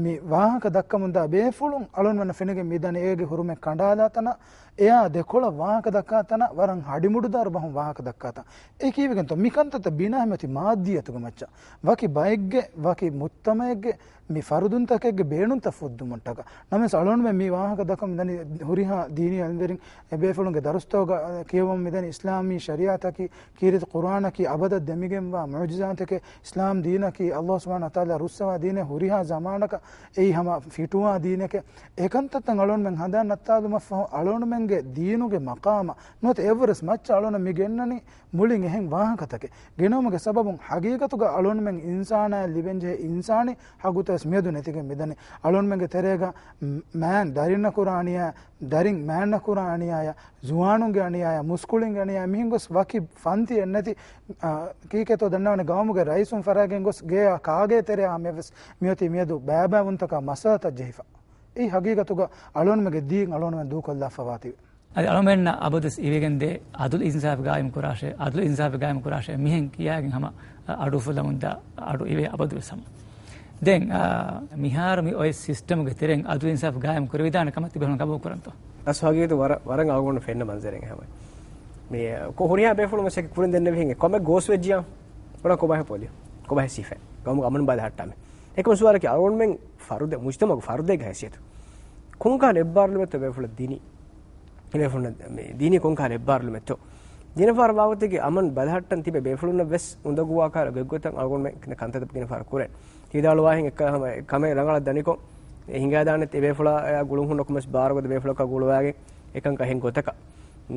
މި ވާހަކަ ދައްކަމުންދާ ބޭފުޅުން އަޅުންމެންނަށް ފެނިގެން މިދަނީ އޭގެ ޙުރުމަތް ކަނޑާލާ ތަނަށް، އެއާ ދެކޮޅަށް ވާހަކަ ދައްކާ ތަނަށް، ވަރަށް ހަޑިމުޑުދާރު ބަހުން ވާހަކަ ދައްކާ ތަން. އެ ކީއްވެގެންތޯ؟ މިކަންތައްތައް ބިނާވީމަތީ މާއްދިއްޔަތުގެ މައްޗަށް. ވަކި ބައެއްގެ، ވަކި މުޖްތަމަޢެއްގެ މި ފަރުދުންތަކެއްގެ ބޭނުންތައް ފުއްދުމަށްޓަކާ. ނަމަވެސް އަޅުގަނޑުމެން މި ވާހަކަ ދައްކަމުން ދަނީ ހުރިހާ ދީނީ އަލިމްވެރިން އެބޭފުޅުންގެ ދަރުސްތަކުގަ ކިޔަވަމުން މިދަނީ އިސްލާމީ ޝަރީއަތަކީ، ކީރިތި ޤުރްއާނަކީ، އަބަދަށް ދެމިގެންވާ މުޢުޖިޒާތެކޭ، އިސްލާމް ދީނަކީ، ﷲ ސުބްޙާނަހޫ ވަތަޢާލާ ރުއްސަވާ ދީނެއް، ހުރިހާ ޒަމާނަކަށް އެއީ ހަމަ ފިޓުވާ ދީނެކޭ. އެކަންތައްތައް އަޅުގަނޑުމެން ހަނދާން ނައްތާލުމަށްފަހު، އަޅުގަނޑުމެންގެ ދީނުގެ މަޤާމަށް ނުވަތަ އެއްވަރަސް މައްޗަށް އަޅުގަނޑު މި ގެންނަނީ މުޅިން އެހެން ވާހަކަތަކެއް ގެނައުމުގެ ސަބަބުން، ހަގީގަތުގަ އަޅުގަނޑުމެން އިންސާނާއަށް ލިބެންޖެހޭ އިންސާނީ ހައްގުތައް ވެސް މިއަދު ނެތިގެން މިދަނީ. އަޅުގަނޑުމެންގެ ތެރޭގަ މް-، މާން ދަރިންނަކުރާ އަނިޔާ، ދަރިން މާންނަކުރާ އަނިޔާޔާ، ޒުވާނުންގެ އަނިޔާޔާ، މުސްކުޅިންގެ އަނިޔާޔާ، މިހެން ގޮސް ވަކި ފަންތިއެއް ނެތި، އާ، ކީކޭތޯ ދަންނަވަނީ، ގައުމުގެ ރައީސުން ފަރާގެން ގޮސް ގެޔާ ކާގޭ ތެރެއާ މިއަށް ވެސް މިއޮތީ މިއަދު ބައިބައިވުންތަކާ މައްސަލަތައް ޖެހިފަ. އެއީ ހަގީގަތުގަ އަޅުގަނޑުމެންގެ ދީން އަޅުގަނޑުމެން ދޫކޮށްލާފަ ވާތީވެ. އަދި އަޅުމެންނަށް އަބަދުވެސް އިވިގެންދޭ، އަދުލު އިންސާފް ގާއިމް ކުރާށޭ، އަދުލު އިންސާފް ގާއިމް ކުރާށޭ، މިހެން ކިޔާގެން ހަމަ އަޑު އުފުލަމުންދާ އަޑު އިވޭ އަބަދުވެސް ހަމަ. ދެން، އާ، މިހާރު މި އޮތް ސިސްޓަމުގެ ތެރެއިން އަދުލު އިންސާފް ގާއިމް ކުރެވިދާނެ ކަމަށް ތިބޭފުޅުން ގަބޫލު ކުރަންތޯ؟ އަސް ހަގީގަތު ވަރަށް، ވަރަށް އަޅުގަނޑު ފެންނަ މަންޒަރެއް ހަމަ. މި ކޮ-، ހުރިހާ ބޭފުޅުން ވެސް ކުރިން ދެންނެވިހެން ކޮމެ ގޯސް ވެއްޖިޔާ ކޮބާހެ ޕޮލި، ކޮބާހެ ސިފަ، ގައުމުގެ އަމަން ބަލަހައްޓާމެ. އެކަމަ ސުވާލަކީ އަޅުގަނޑުމެން ފަރުދެއް، މުޖްތަމަޢުގެ ފަރުދެއްގެ ހައިސިއްޔަތު ކޮންކަހަލަ އެއްބާރުލުމެއްތޯ ބޭފުޅަށް ދިނީ؟ އެބޭފުޅުންނަށް މި ދީނީ ކޮންކަހަލަ އެއްބާރުލުމެއްތޯ؟ ގިނަ ފަހަރަށް ވާގޮތަކީ އަމަން ބަލަހައްޓަން ތިބޭ ބޭފުޅުންނަށް ވެސް އުނދަގޫވާކަހަލަ ގޮތްގޮތަށް އަޅުގަނޑުމެން ކަންތައްތައް ގިނަ ފަހަރަށް ކުރޭ. ހިދާޅުވާހެން އެއްކަ ހަމަ ކަމެއް ރަނގަޅަށް ދަނިކޮށް، އެ ހިނގާދާނެ އެބޭފުޅާ އެއާ ގުޅުން ހުންނަ ކޮމެސް ބާރުގަދަ ބޭފުޅަކާ ގުޅުވާގެން އެކަންކަ އެހެން ގޮތަކަށް.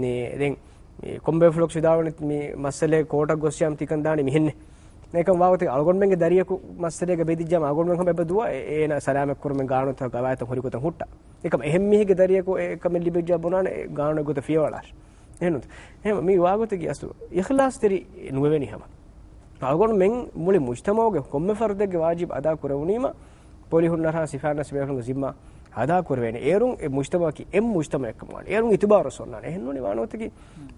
މި ދެން މި ކޮން ބޭފުޅަކު ވިދާޅުވަނީ މި މައްސަލައެއް ކޯޓަށް ގޮއްސިޔާމަ ތިކަން ދާނީ މިހެންނޭ. އެކަން ވާގޮތެއް އަޅުގަނޑުމެންގެ ދަރިޔަކު މައްސަލައިގަ ބެދިއްޖާމަ އަޅުގަނޑުމެން ހަމަ އެބަ ދުވާ އެ-، އޭނަ ސަލާމަތް ކުރުމެއް ގާނޫނުތަކު ގަވާއިދުތައް ހުރި ގޮތަށް ހުއްޓާ. އެކަމަ އެހެން މީހެއްގެ ދަރިޔަކު އެ ކަމެއް ލިބިއްޖާ ބުނާނެ އެ ގާނޫނުގެ ގޮތަށް ފިޔަވަޅާށި. އެހެންނު. އެހެން މި ވާގޮތަކީ އަސްލު އިޚްލާޞްތެރި ނުވެވެނީ ހަމަ. އަޅުގަނޑުމެން މުޅި މުޖްތަމަޢުގެ ކޮންމެ ފަރުދެއްގެ ވާޖިބް އަދާ ކުރެވުނީމަ، ޕޮލިހުންނަށާ ސިފައިންނަށް ސިފައިންގެ ޒިންމާ އަދާ ކުރެވޭނެ. އޭރުން އެ މުޖްތަމަޢަކީ އެއް މުޖްތަމަޢެއްކަމުގަ ވާނެ. އޭރުން އިތުބާރު އޮންނާނެ. އެހެންނޫނީ ވާނަމަތަކީ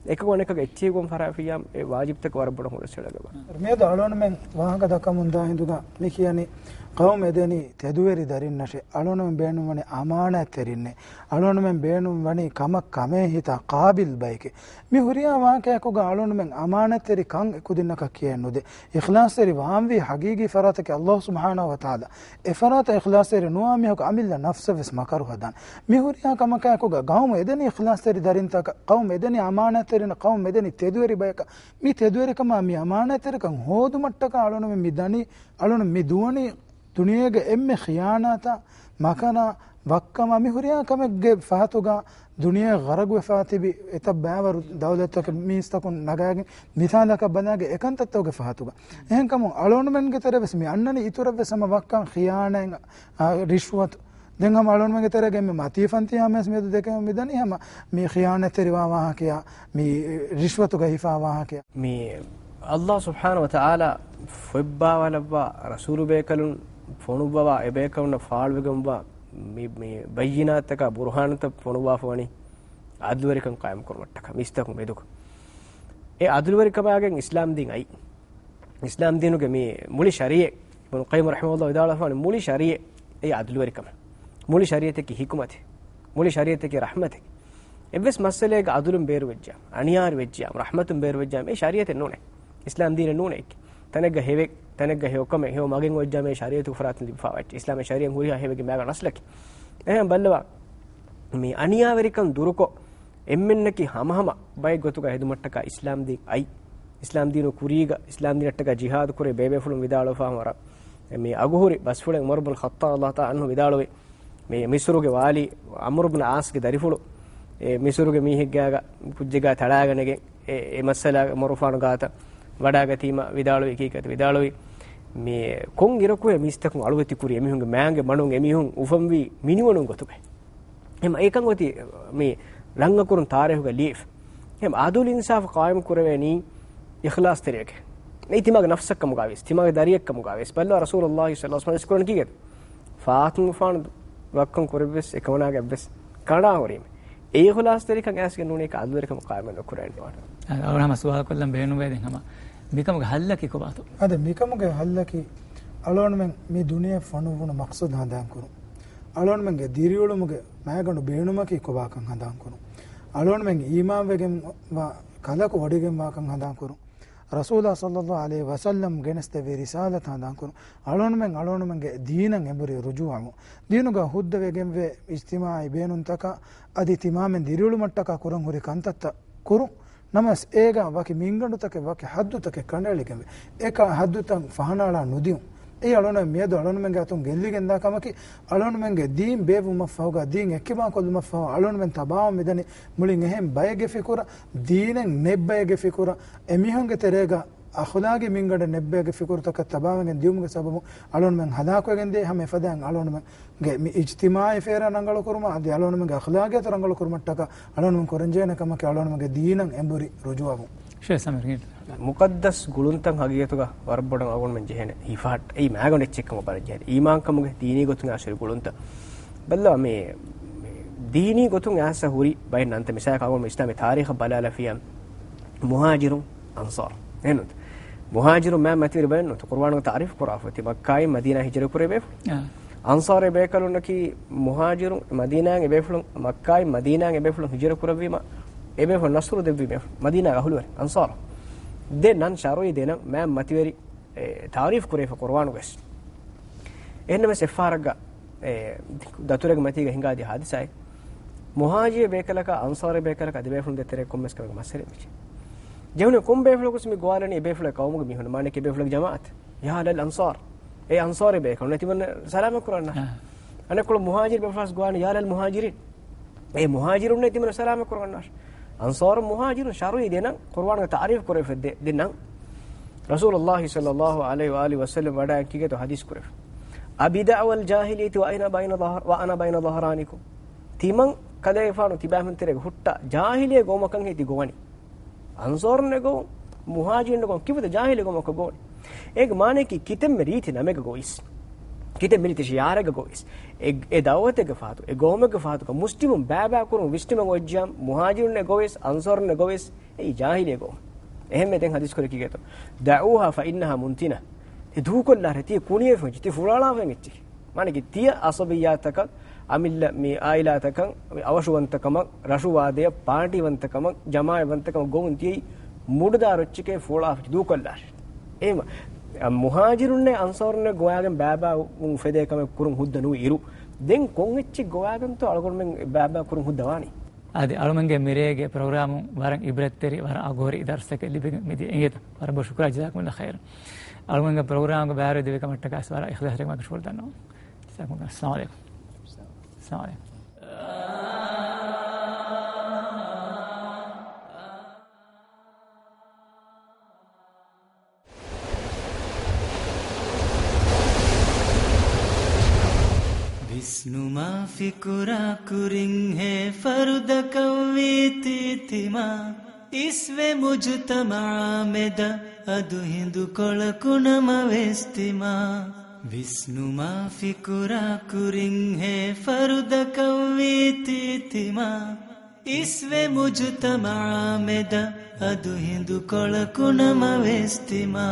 އެކަކު އަނެކަކަށް އެއްޗެހި ގޮން ފަރާފިއްޔާ އެ ވާޖިބްތަކަށް ވަރަށް ބޮޑަށް ހުރަސްއެޅޭ ގޮތް. މިއަދު އަޅުގަނޑުމެން ވާހަކަ ދައްކަމުންދާ ހިނދުގަ މި ކިޔަނީ ޤައުމު އެދެނީ ތެދުވެރި ދަރިންނަށޭ. އަޅުގަނޑުމެން ބޭނުންވަނީ އަމާނާތްތެރިންނޭ. އަޅުގަނޑުމެން ބޭނުންވަނީ ކަމަށް ކަމޭ ހިތާ ޤާބިލް ބައެކޭ. މި ހުރިހާ ވާހަކަޔަކުގަ އަޅުގަނޑުމެން އަމާނާތްތެރިކަން އެކުދިންނަކަށް ކިޔަން ނުދޭ. އިޚްލާޞްތެރި ވާންވީ ހަގީގީ ފަރާތަކީ ﷲ ސުބްޙާނަހޫ ވަތަޢާލާ. އެފަރާތަށް އިޚްލާޞްތެރި ނުވާ މީހަކު އަމިއްލަ ނަފްސަށް ވެސް މަކަރު ހަދާނެ. މި ހުރިހާ ކަމަކާއެކުގަ ޤައުމު އެދެނީ އިޚްލާޞްތެރި ދަރިންތަކަށް، ޤައުމު އެދެނީ އަމާނާތްތެރިންނަށް، ޤައުމު އެދެނީ ތެދުވެރި ބަޔަކަށް. މި ތެދުވެރިކަމާ މި އަމާނާތްތެރިކަން ހޯދުމަށްޓަކާ އަޅުގަނޑުމެން މި ދަނީ، އަޅުގަނޑު މި ދުވަނީ ދުނިޔޭގެ އެންމެ ޚިޔާނާތާ، މަކަރާ، ވައްކަމާ މި ހުރިހާ ކަމެއްގެ ފަހަތުގަ ދުނިޔޭ ޣަރަގުވެފާ ތިބި އެތައް ބައިވަރު ދައުލަތްތަކެއް މީސްތަކުން ނަގާގެން މިސާލަކަށް ބަލާގެ އެކަންތައްތަކުގެ ފަހަތުގަ. އެހެންކަމުން އަޅުގަނޑުމެންގެ ތެރޭ ވެސް މި އަންނަނީ އިތުރަށް ވެސް ހަމަ ވައްކަން ޚިޔާނާތް، އާ، ރިޝްވަތު. ދެން ހަމަ އަޅުގަނޑުމެންގެ ތެރޭގެ މި މަތީ ފަންތި ހަމަޔަސް މިއަދު ދެކެމުން މިދަނީ ހަމަ މި ޚިޔާނާތްތެރިވާ ވާހަކަޔާ، މި ރިޝްވަތުގަ ހިފާ ވާހަކަޔާ. މި ﷲ ސުބްޙާނަހޫ ވަތަޢާލާ ފޮތްބާވާލައްވާ ރަސޫލުބޭކަލުން ފޮނުއްވަވާ އެބޭކަލުންނަށް ފާޅުވެގެންވާ މި، މި ބައްޔިނާތްތަކާ ބުރުހާނުތައް ފޮނުއްވާފަ ވަނީ އަދުލުވެރިކަން ޤާއިމް ކުރުމަށްޓަކާ މީސްތަކުން މެދުގަ. އެ އަދުލުވެރިކަމާގެން އިސްލާމްދީން އައީ. އިސްލާމްދީނުގެ މި މުޅި ޝަރީޢަތް، އިބްނު ޤައްޔިމް ރަޙިމަހުﷲ ވިދާޅުވާފަވަނީ މުޅި ޝަރީޢަތް އެއީ އަދުލުވެރިކަމެއް. މުޅި ޝަރީޢަތަކީ ޙިކުމަތެއް. މުޅި ޝަރީޢަތަކީ ރަޙްމަތެއް. އެއްވެސް މައްސަލައެއްގަ އަދުލުން ބޭރުވެއްޖާ، އަނިޔާރި ވެއްޖާ، ރަޙްމަތުން ބޭރުވެއްޖާ، އެ ޝަރީޢަތެއް ނޫނޭ. އިސްލާމް ދީނެއް ނޫނޭ އެއްކެއް. ތަނެއްގަ ހެވެއް، ތަނެއްގަ ހެޔޮކަމެއް، ހެޔޮ މަގެއް އޮތްޖާމޭ ޝަރީޢަތުގެ ފަރާތުން ލިބިފާވާ އެއްޗެއް. އިސްލާމް ޝަރީޢަތް ހުރިހާ ހެވެއްގެ މައިގަނޑު އަސްލަކީ. އެހެން ބައްލަވާ، މި އަނިޔާވެރިކަން ދުރުކޮށް، އެންމެންނަކީ ހަމަހަމަ ބައެއް ގޮތުގަ ހެދުމަށްޓަކާ އިސްލާމް ދީން އައީ. އިސްލާމް ދީނު ކުރީގަ، އިސްލާމް ދީނަށްޓަކާ ޖިހާދު ކުރޭ ބޭބޭފުޅުން ވިދާޅުވެފާ ވަރަށް މި އަގުހުރި ބަސްފުޅެއް ޢުމަރު ބުން ޚައްޠާބް ރަޟިޔަﷲ ތަޢާލާ ޢަންހު ވިދާޅުވި. މި މިސުރުގެ ވާލީ ޢަމްރު ބުން ޢާޞްގެ ދަރިފުޅު، އެ މިސުރުގެ މީހެއްގާގަ ކުއްޖެއްގާ ތަޅާގަނެގެން، އެ، އެ މައްސަލާ މަރުފާނު ގާތަށް ވަޑާގަތީމަ ވިދާޅުވި ކީކޭތަ ވިދާޅުވި. މި ކޮން އިރަކުހޭ މީސްތަކުން އަޅުވެތި ކުރި އެމީހުންގެ މާނގެ މަނުން އެމީހުން އުފަންވީ މިނިވަނުން ގޮތުގައި. އެމަ އެކަން އޮތީ މި ރަންގަކުރުން ތާރީހުގަ ލިޔެފަ. އެމަ އަދުލު އިންސާފު ޤާއިމު ކުރެވޭނީ އިޚްލާޞްތެރިއެކޭ. އެއީ ތިމާގެ ނަފްސަށްކަމުގަވެސް، ތިމާގެ ދަރިއެއްކަމުގަވެސް. ބައްލަވާ ރަސޫލުﷲ ޞައްލަﷲ ޢަލައިހި ވަސައްލަމަ އިސްކުރަން ކީކޭތަ؟ ފާތުން ފާނު ވައްކަން ކުރެއްވިޔަސް އެކަމަނާގެ އެއްވެސް ކަނޑާ ހުރީމެ. އެ އިޚްލާޞްތެރިކަން އައިސްގެން ނޫނީ އަދުލުވެރިކަމަށް ޤާއިމެއް ނުކުރޭނެ ވާނެ. އަ، އަޅުގަނޑު ހަމަ ސުވާލު ކޮށްލަން ބޭނުންވޭ ދެން ހަމަ މިކަމުގެ ހައްލަކީ ކޮބާތޯ؟ އާދެ، މިކަމުގެ ހައްލަކީ އަޅުގަނޑުމެން މި ދުނިޔެ ފޮނުއްވުނު މަޤްޞަދު ހަނދާންކުރުން. އަޅުގަނޑުމެންގެ ދިރިއުޅުމުގެ މައިގަނޑު ބޭނުމަކީ ކޮބާކަން ހަނދާންކުރުން. އަޅުގަނޑުމެން އީމާންވެގެން ވާ ކަލަކު ވޮޑިގެންވާކަން ހަނދާންކުރުން. ރަސޫލާ ޞައްލައްލާހު ޢަލައިހި ވަސައްލަމް ގެނެސްދެއްވި ރިސާލަތާ ދާންކުރުން. އަޅުގަނޑުމެން އަޅުގަނޑުމެންގެ ދީނަށް އެނބުރި ރުޖޫޢަވުން. ދީނުގަ ހުއްދަވެގެންވޭ އިޖްތިމާޢީ ބޭނުންތަކަށް އަދި ތިމާމެން ދިރިއުޅުމަށްޓަކާ ކުރަން ހުރި ކަންތައްތައް ކުރުން. ނަމަވެސް އޭގަ ވަކި މިންގަނޑުތަކެއް، ވަކި ޙައްދުތަކެއް ކަނޑައެޅިގެންވޭ. އެކަ ޙައްދުތައް ފަހަނައަޅާ ނުދިއުން. އެއީ އަޅުގަނޑުމެން މިއަދު އަޅުގަނޑުމެންގެ އަތުން ގެއްލިގެންދާ ކަމަކީ، އަޅުގަނޑުމެންގެ ދީން ބޭއްވުމަށްފަހުގަ، ދީން އެއްކިބާކޮށްލުމަށްފަހު އަޅުގަނޑުމެން ތަބާވަން މިދަނީ މުޅިން އެހެން ބައެއްގެ ފިކުރަށް، ދީނެއް ނެތް ބައެއްގެ ފިކުރަށް، އެމީހުންގެ ތެރޭގަ އަޚުލާގީ މިންގަނޑެއް ނެތް ބައެއްގެ ފިކުރުތަކަށް ތަބާވެގެން ދިއުމުގެ ސަބަބުން އަޅުގަނޑުމެން ހަލާކުވެގެން ދިޔަ. ހަމަ އެފަދައިން އަޅުގަނޑުމެން ގެ މި އިޖްތިމާޢީ ފޭރާ ރަނގަޅުކުރުމަށް އަދި އަޅުގަނޑުމެންގެ އަޚްލާގިއްޔާތު ރަނގަޅުކުރުމަށްޓަކާ އަޅުގަނޑުމެން ކުރަންޖެހޭނެ ކަމަކީ އަޅުގަނޑުމެންގެ ދީނަށް އެނބުރި ރުޖޫޢަވުން. ޝޭޚް ސަމީރް ގިން. މުޤައްދަސް ގުޅުންތައް ހަގީގަތުގަ ވަރަށް ބޮޑަށް އަޅުގަނޑުމެން ޖެހޭނެ ހިފަހައްޓަ. އެއީ މާގަނޑު އެއްޗެއްކަމަށް ވަރަށް ޖެހޭނެ. އީމާންކަމުގެ ދީނީ ގޮތުން އާސަ ހުރި ގުޅުންތައް. ބައްލަވާ މި، މި ދީނީ ގޮތުން އާސަ ހުރި ބައެއް ނަންތައް މިސާލަކަށް އަޅުގަނޑު އިސްލާމީ ތާރީޚަށް ބަލާލަފިޔާ މުހާޖިރުން އަންޞާރު. އެހެންނުތަ؟ މުހާޖިރުން މާ މަތިވެރި ބައެއްނުތަ؟ ޤުރުއާނުގަ ތަޢުރީފު ކުރާފަ ތި މައްކާއިން މަދީނާ ހިޖުރަ ކުރެވޭފު. އާ. އަންޞާރީ ބޭކަލުންނަކީ މުހާޖިރުން މަދީނާއިން އެބޭފުޅުން، މައްކާއިން މަދީނާއިން އެބޭފުޅުން ހިޖުރަ ކުރެއްވީމަ، އެބޭފުޅުން ނަޞްރު ދެއްވީ މޭ މަދީނާގެ އަހުލުވެރިން އަންޞާރު. ދެ ނަން ޝަރުޢީ ދެ ނަން މާ މަތިވެރި، އެ، ތަޢުރީފު ކުރެވިފަ ޤުރުއާނުގައި. އެހެންނަމަވެސް އެއްފަހަރަކަށް އެ، ދަތުރެއްގެ މަތީގަ ހިނގާދިޔަ ހާދިސާއެއް. މުހާޖިރު ބޭކަލަކާ އަންޞާރީ ބޭކަލަކާ ދެބޭފުޅުން ދޭތެރޭ ކޮންމެސް ކަމެއްގެ މައްސަލައެއް މިއީ. ޖެހުނީ ކޮން ބޭފުޅަކުސް މި ގޮވާލަނީ އެބޭފުޅެއް ޤައުމުގެ މީހުން، މާނައަކީ އެބޭފުޅެއްގެ ޖަމާޢަތް. ޔާ ލަލް އަންޞާރް. އޭ އަންޞާރީ ބޭކަލުން ނެތިމަން ސަލާމަތް ކުރަންނާ. އަނެއްކޮޅު މުހާޖިރު ބޭފުޅާސް ގޮވާނީ ޔާ ލަލް މުހާޖިރީން. އޭ މުހާޖިރުން ނެތިމަން ސަލާމަތް ކުރަންނާ. އަންޞާރު މުހާޖިރުން ޝަރުޢީ ދެ ނަން ޤުރުއާނުގަ ތަޢުރީފު ކުރެވިފަ ދެ، ދެ ނަން. ރަސޫލުﷲ ޞައްލަﷲ ޢަލައިހި ވައާލިހި ވަސައްލަމް ވަޑައިގެން ކީކޭތޯ ޙަދީޘް ކުރެވި. أبدعوى الجاهلية وأنا بين ظهر-، وأنا بين ظهرانكم. ތިމަން ކަލޭގެފާނު ތިބާމެން ތެރޭގަ ހުއްޓާ ޖާހިލީ ގައުމަކަށް ހޭ ތި ގޮވަނީ. އަންޞާރުންނެ ގޮވުން، މުހާޖިރުންނެ ގޮވުން ކިވެތަ ޖާހިލީ ގައުމަކަށް ގޮވަނީ. އޭގެ މާނައަކީ ކިތަންމެ ރީތި ނަމެއްގަ ގޮވިސް. ކިތަންމެ ރީތި ޝިޢާރެއްގަ ގޮވިސް. އެ، އެ ދަޢުވަތެއްގެ ފަހަތު، އެ ގައުމެއްގެ ފަހަތުގަ މުސްލިމުން ބައިބައި ކުރުން ވިސްނުމެއް އޮތްޖިޔާ މުހާޖިރުންނެ ގޮވިސް، އަންޞާރުންނެ ގޮވިސް، އެއީ ޖާހިލީ ގޮވުން. އެހެންމެ ދެން ޙަދީޘް ކުރެއްވި ކީކޭތޯ؟ دعوها فإنها منتنة. ތި ދޫކޮށްލާށޭ، ތީ ކުނިއެއް ފެންޗި، ތީ ފުޅާޅާފަ އެއްޗެކޭ. މާނައަކީ ތިޔަ ޢަޞަބިއްޔާތަކަށް، އަމިއްލަ މި ޢާއިލާތަކަށް، މި އަވަށުވަންތަކަމަށް، ރަށުވާދަޔަށް، ޕާޓީވަންތަކަމަށް، ޖަމާޢަތްވަންތަކަމަށް ގޮވުން ތިޔައީ މުޑުދާރު އެއްޗެކޭ، ފުޅާ ފެންޗި ދޫކޮށްލާށޭ. އެހެންވީމަ، މުހާޖިރުންނެއް އަންޞާރުންނެއް ގޮވާގެން ބައިބައި އުން އުފެދޭ ކަމެއް ކުރުން ހުއްދަ ނުވި އިރު، ދެން ކޮން އެއްޗެއް ގޮވާގެންތޯ އަޅުގަނޑުމެން ބައިބައި ކުރުން ހުއްދަވާނީ؟ އަދި އަޅުމެންގެ މިރޭގެ ޕްރޮގްރާމުން ވަރަށް ޢިބްރަތްތެރި، ވަރަށް އަގުހުރި ދަރުސްތަކެއް ލިބިގެން މިދިޔަ އިނގޭތަ؟ ވަރަށް ބޮޑަށް ޝުކުރާ، ޖަޒާކުމުﷲ ޚައިރަން. އަޅުމެންގެ ޕްރޮގްރާމްގެ ބައިވެރިވެ ދެވި ކަމަށްޓަކާ ވަރަށް އިޚްލާޞްތެރި މާތް ޝުކުރު ދަންނަވަން. ޖަޒާކުމުﷲ. އައްސަލާމު ޢަލައިކުމް. އައްސަލާމު ޢަލައިކުމް. ވިސްނުމާ ފިކުރާ ކުރިން ހޭ ފަރުދަކަށްވީތީ ތިމާ. އިސްވެ މުޖުތަމަޢާ މެދަށް އަދު ހިނދުކޮޅަކު ނަމަވެސް ތިމާ. ވިސްނުމާ ފިކުރާ ކުރިން ހޭ ފަރުދަކަށްވީތީ ތިމާ. އިސްވެ މުޖުތަމަޢާ މެދަށް އަދު ހިނދުކޮޅަކު ނަމަވެސް ތިމާ.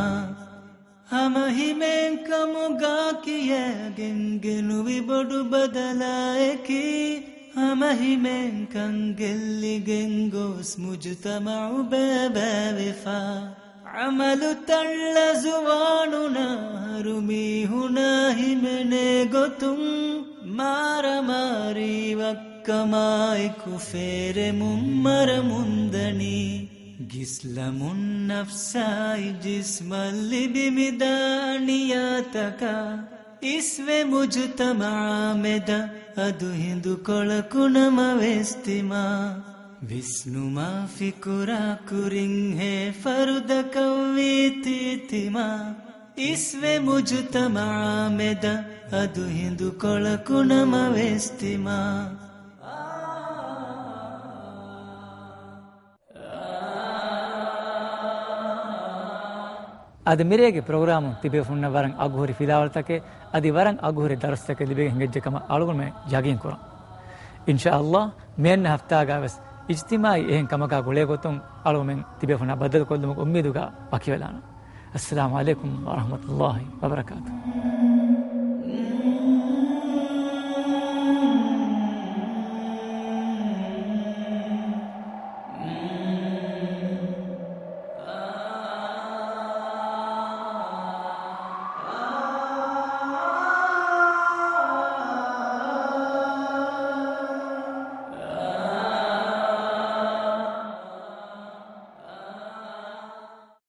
ހަމަ ހިމޭންކަމުގާ ކިޔައިގެން ގެނުވި ބޮޑު ބަދަލާއެކީ، ހަމަ ހިމޭންކަން ގެއްލިގެން ގޮސް މުޖުތަމަޢު ބައިބައިވެފަ. ޢަމަލު ތައްލަ ޒުވާނުން އަހަރު މީހުނާ ހިމެނޭ ގޮތުން، މާރަމާރީ ވައްކަމާއެކު ފޭރެމުން މަރަމުންދަނީ. ގިސްލަމުން ނަފްސާއި ޖިސްމަށް ލިބި މި ދާނިޔާތަކާ، އިސްވެ މުޖުތަމަޢާ މެދަށް އަދު ހިނދުކޮޅަކު ނަމަވެސް ތިމާ. ވިސްނުމާ ފިކުރާ ކުރިން ހޭ ފަރުދަކަށްވީތީ ތިމާ. އިސްވެ މުޖުތަމަޢާ މެދަށް އަދު ހިނދުކޮޅަކު ނަމަވެސް ތިމާ. އަދި މިރޭގެ ޕްރޮގްރާމުން ތިބޭފުޅުންނަށް ވަރަށް އަގުހުރި ފިލާވަޅުތަކެއް އަދި ވަރަށް އަގުހުރި ދަރުސްތަކެއް ލިބިގެން ހިނގައްޖެ ކަމަށް އަޅުގަނޑުމެން ޔަގީން ކުރަން. އިންޝާﷲ، މިއަންނަ ހަފްތާގަ ވެސް އިޖްތިމާޢީ އެހެން ކަމަކާ ގުޅޭ ގޮތުން އަޅުގަނޑުމެން ތިބޭފުޅުންނާ ބައްދަލުކޮށްލުމުގެ އުއްމީދުގަ ވަކިވެލާނަން. އައްސަލާމު ޢަލައިކުމް ވަރަޙްމަތުﷲ ވަބަރަކާތުހު.